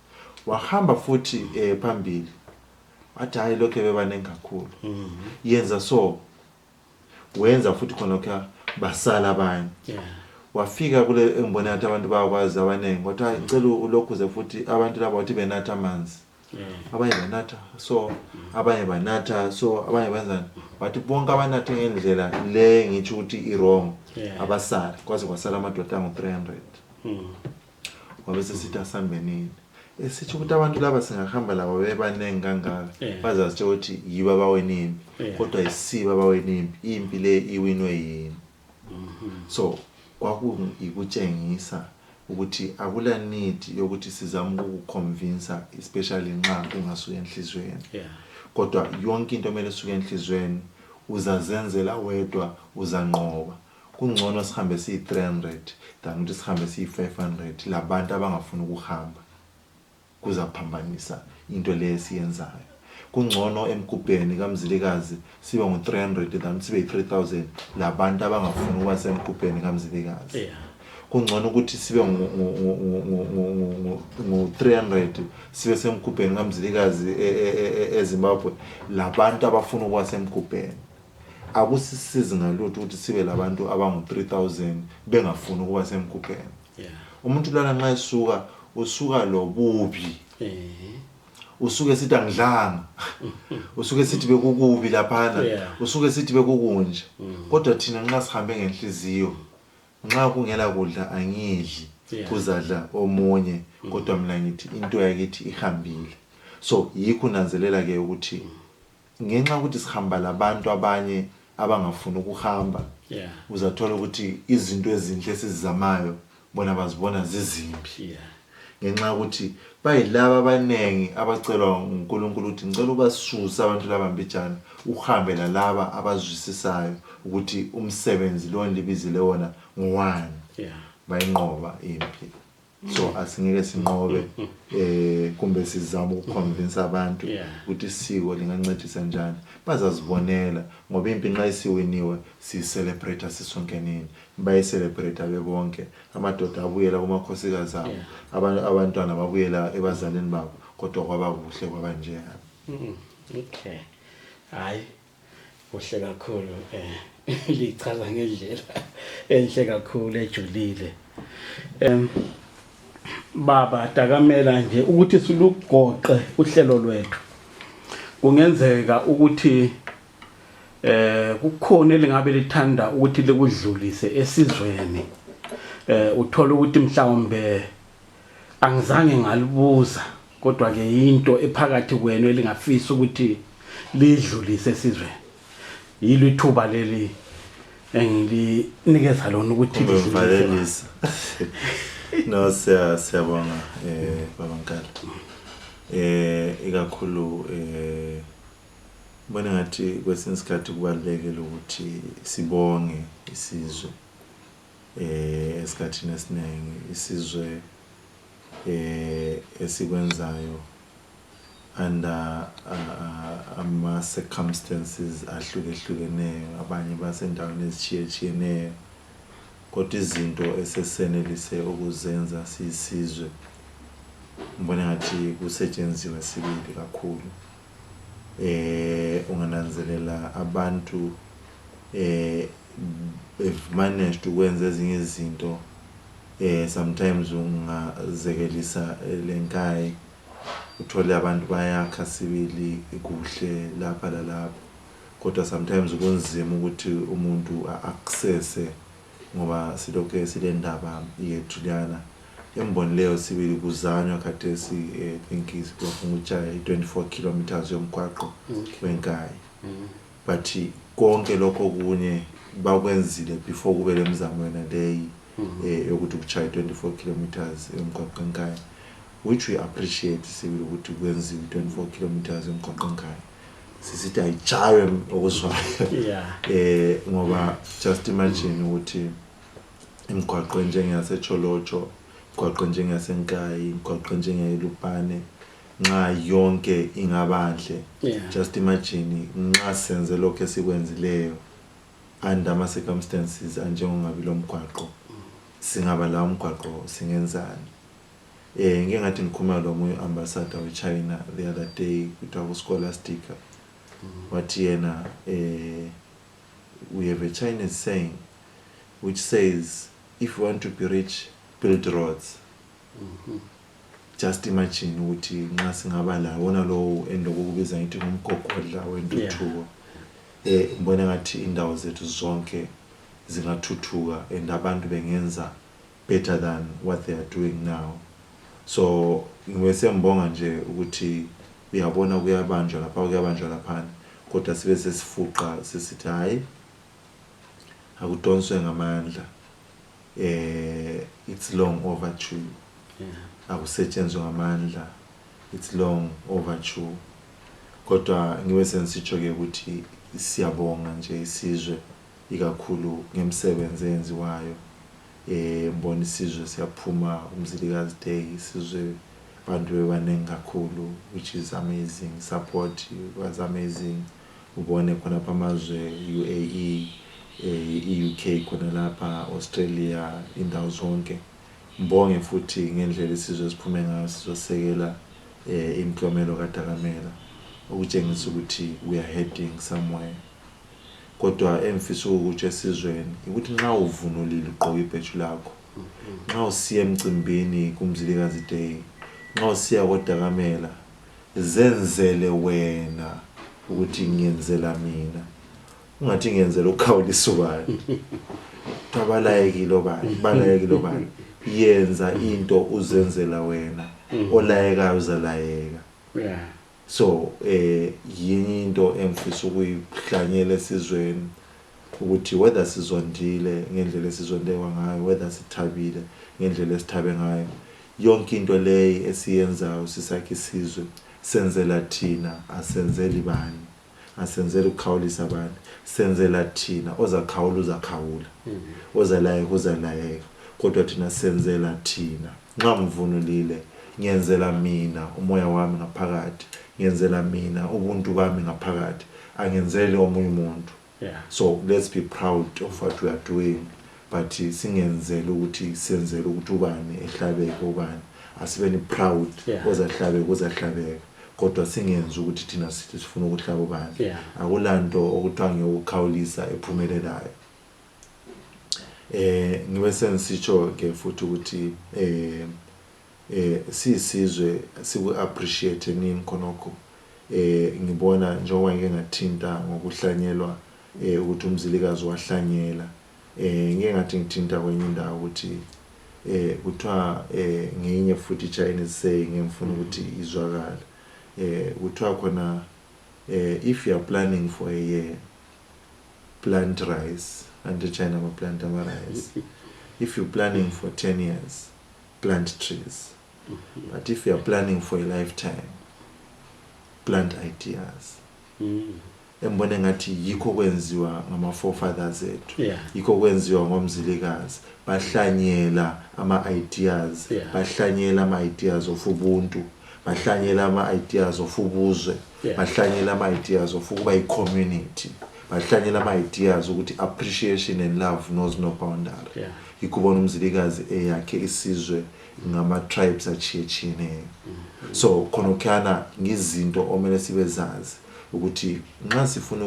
wahamba futhi phambili athi hayi lokho bebanengi kakhulu yenza so wenza futhi khona lokho basala abanye wafika kule engibona ukuthi abantu bayakwazi abanengi kodwa ngicela ulokhuze futhi abantu labo bathi benatha amanzi abanye banatha so abanye banatha so abanye benzani bathi bonke abanatha ngendlela le ngithi ukuthi i-wrong abasala kwaze kwasala amadoda angu-300 wabese sithi asambenini esithi ukuthi abantu laba singahamba labo bebanengi kangaka bazazitsho ukuthi yibo abawena impi kodwa isibo abawena impi impi le iwinwe yini so kwakuyikutshengisa ukuthi akula need yokuthi sizame ukuconvince especially nxa ungasuka enhlizweni kodwa yonke into kumele suke enhlizweni uzazenzela wedwa uzanqoba kungcono sihambe siyi-300 than ukuthi sihambe siyi-500 labantu abangafuni ukuhamba kuzaphambanisa into le esiyenzayo kungcono emkubheni kaMzilikazi sibe ngu-300 than sibe yi-3000 labantu abangafuni ukuba semkubheni kaMzilikazi kungcono ukuthi sibe ngu-300 sibe semkubheni kaMzilikazi eZimbabwe labantu abafuna ukuba semkubheni akusisizi ngalutho ukuthi sibe labantu abangu-3000 bengafuni ukuba semkubheni umuntu lana nxa esuka usuka lobubi usuke sithi angidlanga usuke sithi bekukubi laphana usuke sithi bekukunje kodwa thina nxa sihambe ngenhliziyo nxa kungela kudla angidli kuzadla omunye kodwa mina ngithi into yakithi ihambile so yikho nanzelela ke ukuthi ngenxa ukuthi sihamba labantu abanye abangafuni ukuhamba uzathola ukuthi izinto ezinhle esizizamayo bona bazibona zizimbi ngenxa ukuthi bayilaba abanengi abacelwa uNkulunkulu ukuthi ngicela ubasusa abantu laba mbijana uhambe lalaba abazwisisayo ukuthi umsebenzi lo ndibizile wona ngowani bayinqoba impi so asingeke sinqobe kumbe sizama ukuconvince abantu ukuthi isiko lingancedisa njani bazazibonela ngoba impi nxa isiwiniwe si-celebrate sisonke nini bayi-celebrate bebonke amadoda abuyela kumakhosikazi abo abantwana babuyela ebazalini babo kodwa kwaba kuhle kwaba nje okay hayi kuhle kakhulu lichaza ngendlela enhle kakhulu ejulile baba Dakamela nje ukuthi silugoqe uhlelo lwethu kungenzeka ukuthi kukhona elingabe lithanda ukuthi likudlulise esizweni uthola ukuthi mhlawumbe angizange ngalibuza kodwa ke into ephakathi kwenu elingafisa ukuthi lidlulise esizweni yilo ithuba leli engilinikeza lona ukuthi lidlulise no siyabonga baba Nkala ikakhulu bona ngathi kwesinye isikhathi kubalekile ukuthi sibonge isizwe esikhathini esiningi isizwe esikwenzayo under ama circumstances ahlukahlukeneyo abanye basendaweni ezitshiyeneyo kodwa izinto esesenelise ukuzenza sisizwe mbona ngathi kusetshenziswa sibili kakhulu ungananzelela abantu have managed ukwenza ezinye izinto sometimes ungazekelisa lenkayi uthole abantu bayakha sibili kuhle lapha lalapha kodwa sometimes kunzima ukuthi umuntu access ngoba silokho silendaba yethu lana emboni leyo sibili kuzanywa khathesi think is bafuna ukutshaya 24 kilometers yomgwaqo wenkayi but konke lokho kunye bakwenzile before kube lemizamo yona leyi yokuthi kuchaya 24 kilometers yomgwaqo wenkayi which we appreciate sibili ukuthi kwenziwe 24 kilometers yomgwaqo wenkayi sisithi ayijawe okuzwayo yeah ngoba just imagine ukuthi imigwaqo njengeyasecholotsho, imigwaqo njengasenkayi, imigwaqo njengeyelupane nxa yonke ingabandle. Yeah. Just imagine nxa senze lokho esikwenzileyo under ama circumstances anjengokungabi lo mgwaqo, singaba la umgwaqo singenzani. Ngike ngathi ngikhuluma lo moya ambassador weChina the other day kuthiwa Scholastic wathi yena we have a Chinese saying which says if you want to be rich, build roads. Just imagine ukuthi nxa singaba la wona lo endokubiza ngithi ngumgogodla wentuthuko. Ngibona ngathi indawo zethu zonke zingathuthuka and abantu bengenza better than what they are doing now. So ngiwesembonga nje ukuthi uyabona kuyabanjwa lapha kodwa sibe sesifuqa sisithi hayi akudonswe ngamandla. It's long overdue. Akusetshenzwe ngamandla, it's long overdue. Kodwa ngiwesensitsho ke ukuthi siyabonga nje isizwe ikakhulu ngemsebenzi enziwayo. Mbona isizwe siyaphuma uMzilikazi Day, isizwe abantu bebaningi kakhulu, which is amazing. Support was amazing. Ubone khona phamazwe UAE, UK khona lapha, Australia, indawo zonke. Mbonge futhi ngendlela isizwe siphume ngayo sizosekela imklomelo kaDakamela ukutshengisa ukuthi we are heading somewhere. Kodwa emfisa ukuthi esizweni ukuthi nxa uvunulile ugqoka ibhethu lakho, nxa usiya emcimbini kuMzilikazi Day, nxa usiya koDakamela, zenzele wena ukuthi ngiyenzela mina, ungathi ngiyenzela ukhawulisa ubani. Tabalayekile obani yenza into uzenzela wena, olayeka uzalayeka. yeah So yinye into emfisa ukuyihlanyela esizweni ukuthi whether sizondile ngendlela esizondekwa ngayo, whether sithabile ngendlela esithabe ngayo, yonke into leyo esiyenzayo sisakhe isizwe senzela thina, asenzeli bani, asenzeli ukukhawulisa abantu, senzela thina. Ozakhawula uzakhawula, ozalayeka uzalayeka, kodwa thina senzela thina. Nxa ngivunulile ngiyenzela mina umoya wami ngaphakathi, ngiyenzela mina ubuntu bami ngaphakathi, angenzeli omunye umuntu. yeah So let's be proud of what we are doing, but singenzele ukuthi senzele ukuthi ubani ehlabeke ubani, asibeni proud ozahlabeka uzahlabeka, kodwa singenza ukuthi thina sithi sifuna ukuhlaba ubani. yeah Akulanto okuthiwa ngiyokukhawulisa ephumelelayo. Ngibe sensitsho ke futhi ukuthi sisizwe siku appreciate nini khonokho. Ngibona njengoba ngike ngathinta ngokuhlanyelwa ukuthi uMzilikazi wahlanyela. Ngike ngathi ngithinta kwenye indawo ukuthi kuthiwa ngenye futhi Chinese saying ngimfuna ukuthi izwakala. Kuthiwa khona if you are planning for a year, plant rice, and the China will plant rice. If you're planning for 10 years, plant trees. But if you are planning for a lifetime, plant ideas. Embone ngathi yikho kwenziwa ngama forefathers ethu, yeah yikho kwenziwa ngomzilikazi, bahlanyela ama ideas, bahlanyela ama ideas of ubuntu, bahlanyela ama ideas of ubuzwe, bahlanyela ama ideas of ukuba i community, bahlanyela ama ideas ukuthi appreciation and love knows no boundary. Ikubona uMzilikazi eyakhe isizwe ngama tribes achiyechiyene. So khonokana ngizinto omele sibezazi ukuthi nxa sifuna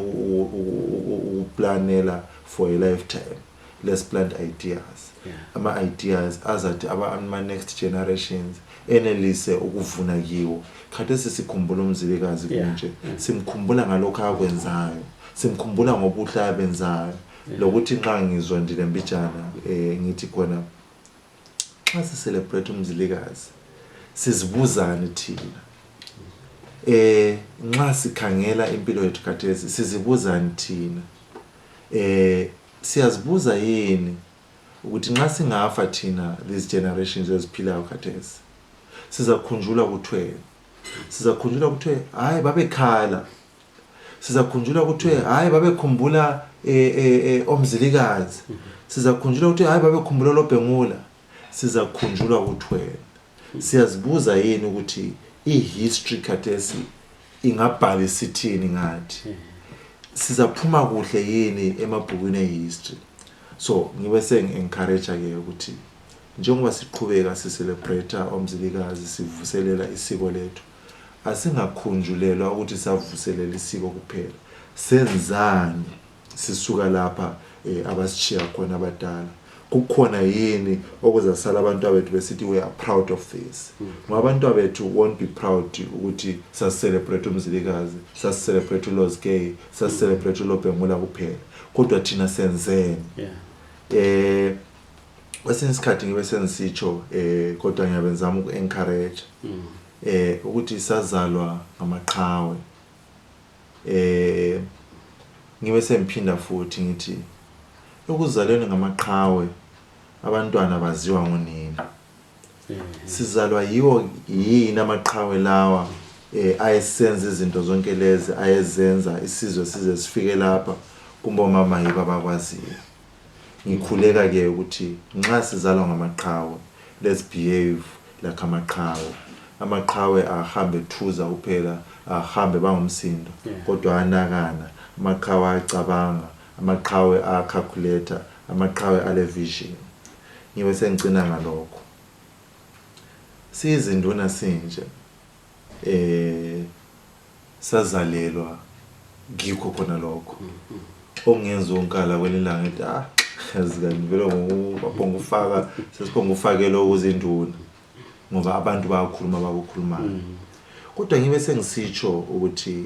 ukuplanela for a lifetime, let's plant ideas. Ama ideas azathi ama next generations enelise ukuvuna kiwo. Khathesi sikhumbula uMzilikazi kunje, simkhumbula ngalokho akwenzayo, simkhumbula ngobuhle abenzayo. Lokuthi nxa ngizwa ndile mbijana ngithi khona xa si celebrate uMzilikazi sizibuzani thina. Nxa sikhangela impilo yethu khathesi sizibuzani thina. Siyazibuza yini ukuthi nxa singafa thina these generations eziphilayo khathesi sizakhunjula kuthwe hayi babekhala sizakhunjula ukuthi hayi babekhumbula omzilikazi, sizakhunjula ukuthi hayi babekhumbula loBhengula, sizakhunjula ukuthi wena. Siyazibuza yini ukuthi i-history khathesi ingabhala isithini ngathi, sizaphuma kuhle yini emabhukwini e-history. So ngibe sengi-encourage ke ukuthi njengoba siqhubeka sicelebrate omzilikazi, sivuselela isiko lethu, asingakhunjulelwa ukuthi savuselela isiko kuphela, senzani sisuka lapha abasishiya khona abadala. Kukhona yini okuzasala abantu abethu besithi we are proud of this. Ngoba abantu abethu won't be proud ukuthi sasicelebrate umzilikazi, sasicelebrate uLozgay, sasicelebrate uLoBhengula kuphela, kodwa thina senzeni. Kwesinye isikhathi ngibe sengisitsho kodwa ngiyabenzama uku-encourage ukuthi sazalwa ngamaqhawe. Ngibe sengiphinda futhi ngithi ukuzalweni ngamaqhawe abantwana baziwa ngonina. Sizalwa yiwo yini amaqhawe lawa ayesenza izinto zonke lezi ayezenza isizwe size sifike lapha kumbe mama yibo abakwaziyo. Ngikhuleka ke ukuthi nxa sizalwa ngamaqhawe, let's behave like amaqhawe. Amaqhawe ahambe thuza kuphela, ahambe bangumsindo, kodwa anakana. Amaqhawe acabanga, amaqhawe acalculator, amaqhawe ale vision. Ngibe sengicina ngalokho. Sizinduna sinje sazalelwa ngikho khona lokho. Ongenza onkala kwelilanga ethi yazikani vele ngokuphonga ufaka sesiphonga ufakele ukuzinduna ngoba abantu bayakhuluma bakukhulumayo. Kodwa ngibe sengisitsho ukuthi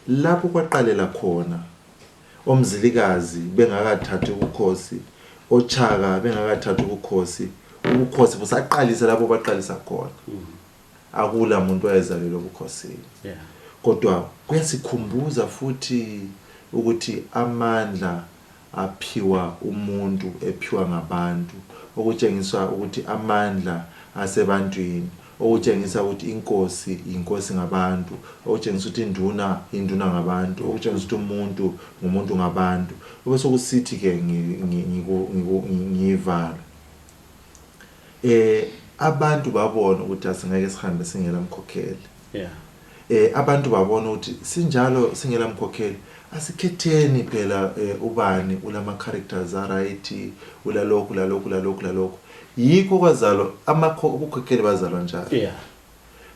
lapho kwaqalela khona omzilikazi bengakathathi ubukhosi, oChaka bengakathathi ubukhosi, ubukhosi busaqalisa lapho baqalisa khona. Akula umuntu wayezalelwe ubukhosini. Kodwa kuyasikhumbuza futhi ukuthi amandla aphiwa umuntu ephiwa ngabantu, okutshengisa ukuthi amandla asebantwini, okutshengisa ukuthi inkosi ngabantu, okutshengisa ukuthi induna ngabantu, okutshengisa ukuthi umuntu ngabantu. Bese kusithi ke ngiyivala abantu babona ukuthi asingeke sihambe singela mkhokheli. Abantu babona ukuthi sinjalo singela mkhokheli, asikhetheni phela ubani ulama characters right, ulalokhu. Yikho kwazalwa ubukhokheli bazalwa njalo.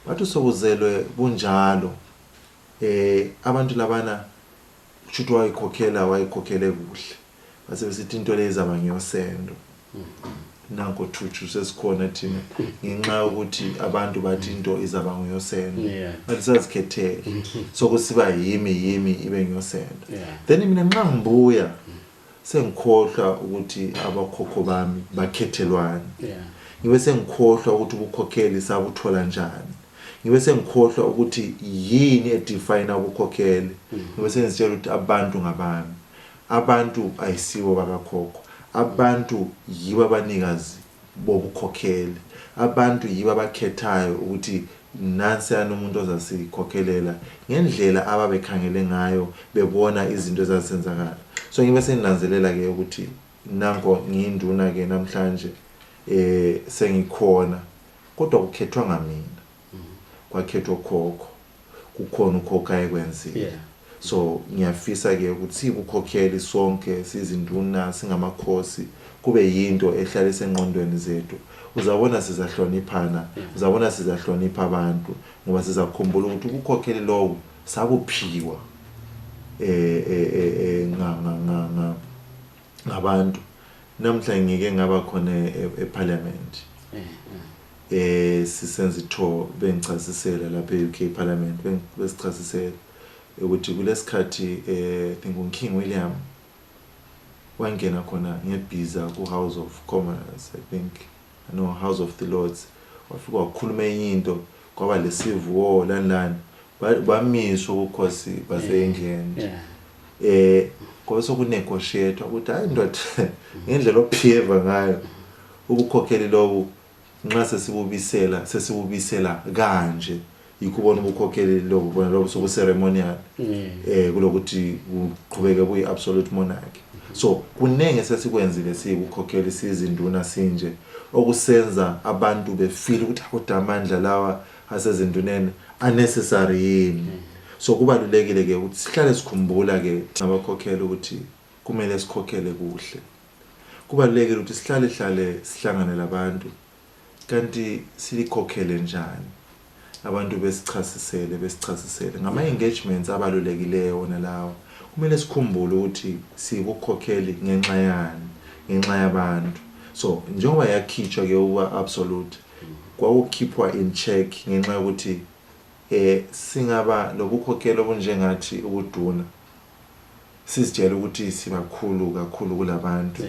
Bathi sokuzelwe bunjalo abantu labana kushuthi wayikhokhele kuhle, base besithi into lezaba ngiyosendo. Nanko thutshu sesikhona thina ngenxa ukuthi abantu bathi into izaba ngiyosendo, bathi sazikhethele sokusiba yimi ibe ngiyosendo. Then mina nxa ngibuya sengikhohlwa ukuthi abakhokho bami bakhethelwani. Ngibe sengikhohlwa ukuthi ubukhokheli sabuthola njani. Ngibe sengikhohlwa ukuthi yini edefine ubukhokheli. Ngibe sengitshela ukuthi abantu ngabami, abantu ayisibo bakakhokho, abantu yibo abanikazi bobukhokheli, abantu yibo abakhethayo ukuthi nansi umuntu ozasikhokhelela ngendlela ababekhangele ngayo bebona izinto ezazenzakala. So ngibe seninanzelela ke ukuthi nanko ngiyinduna ke namhlanje sengikhona, kodwa kukhethwa ngamina, kwakhethwa ukhokho, kukhona ukhokho ayekwenzile. So ngiyafisa ke ukuthi sibukhokheli sonke sizinduna singamakhosi kube yinto ehlalisa engqondweni zethu. Uzabona sizahloniphana, uzabona sizahlonipha abantu ngoba sizakhumbula ukuthi ukukhokheli lowo sabuphiwa ngabantu. Namhlanje ngike ngaba khona eParliament. Sisenza itho bengichasisela lapha eUK Parliament, besichasisela ukuthi kulesikhathi I think uKing William wangena khona ngebhiza ku-House of Commons, I think House of the Lords, wafika wakhuluma into kwaba lesivuwo lani bamiswa ubukhosi base-England. Ngoba sokunegotiate ukuthi hayi ndoda ngendlela ophiyeva ngayo ubukhokheli lobu nxa sesibubisela kanje ikubona ubukhokheli lobo sobu ceremonial kulokuthi uqhubeke kuyi absolute monarchy. So kunenge sesikwenzile sibukhokheli sizinduna sinje okusenza abantu befeel ukuthi kodamandla lawa asezinduneni unnecessary yini. So kubalulekile ke ukuthi sihlale sikhumbula ke abakhokheli ukuthi kumele sikhokhele kuhle. Kubalulekile ukuthi sihlale sihlangane labantu kanti silikhokhele njani. Abantu besichasisele ngama engagements abalulekileyo wona lawo. Kumele sikhumbule ukuthi sibukhokheli ngenxa yani, ngenxa yabantu. So njengoba yakhitshwa ke uba absolute kwawukhipwa in check ngenxa ukuthi singaba lobukhokheli obunjengathi ubuduna sizitshela ukuthi sibakhulu kakhulu kulabantu.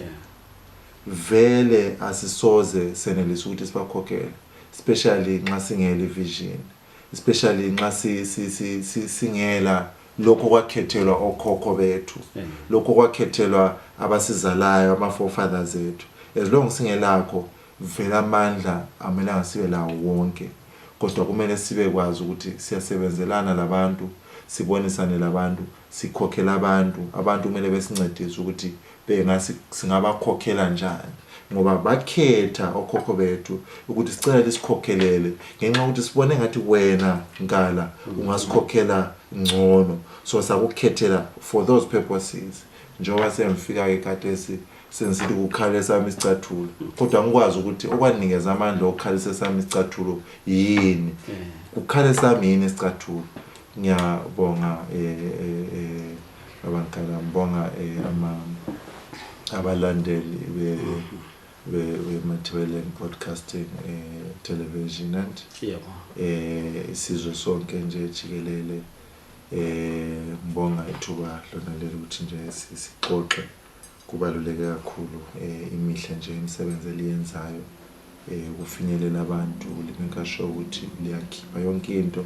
Vele asisoze senelisa ukuthi sibakhokhele, especially nxa singela vision, especially nxa singela lokho kwakhethelwa okhokho bethu, lokho kwakhethelwa abasizalayo ama forefathers ethu. As long singelakho vele amandla amelanga sibe lawo wonke, kodwa kumele sibe kwazi ukuthi siyasebenzelana labantu, sibonisane labantu, sikhokhela abantu kumele besincedise ukuthi bengasi singabakhokhela njani, ngoba bakhetha okhokho bethu ukuthi sicela isikhokhelele ngenxa ukuthi sibone ngathi wena nkala ungasikhokhela ngcono. So sakukhethela for those purposes. Njengoba semfika ke khathesi sensithi ukukhala sami isicathulo, kodwa ngikwazi ukuthi okwanikeza amandla okukhalisa sami isicathulo yini, ukukhala sami yini isicathulo. Ngiyabonga abankala, ngibonga abalandeli be-Mathwelen Broadcasting Television and isizwe sonke nje jikelele. Ngibonga ithuba lona leli ukuthi nje sixoxe. Kubaluleke kakhulu imihla nje imisebenzi eliyenzayo ukufinyelela abantu, limeka sure ukuthi liyakhipha yonke into,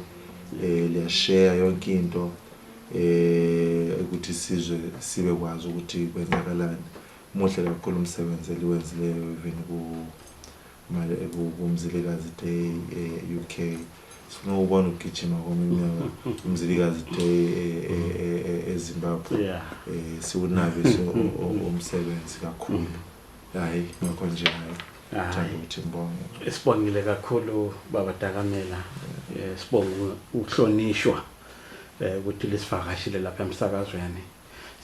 liyashare yonke into ukuthi sizwe sibe kwazi ukuthi kwenzakalani. Muhle kakhulu umsebenzi eliwenzileyo even kumzilikazi Day UK. Sifuna ukubona ukugijima kweminyaka umzilikazi Day eZimbabwe. Siwunabe umsebenzi kakhulu. Hayi ngakho nje ngithanda ukuthi ngibonge. Sibongile kakhulu baba Dakamela. Sibonga ukuhlonishwa ukuthi lisivakashile lapha emsakazweni.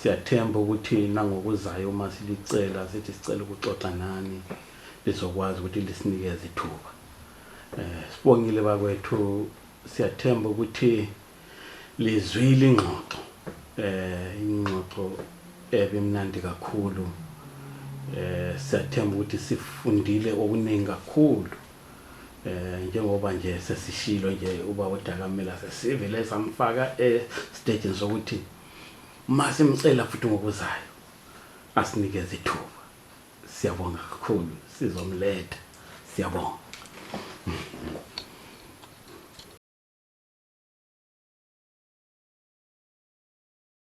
Siyathemba ukuthi nangokuzayo uma silicela sithi sicela ukuxoxa nani lizokwazi ukuthi lisinikeze ithuba. Sibongile bakwethu, siyathemba ukuthi lizwile ingxoxo, ingxoxo ebimnandi kakhulu. Siyathemba ukuthi sifundile okuningi kakhulu. Njengoba nje sesishilo nje uba uDakamela sesivele samfaka stage sokuthi masimcela futhi ngokuzayo asinikeze ithuba. Siyabonga kakhulu, sizomletha. Siyabonga.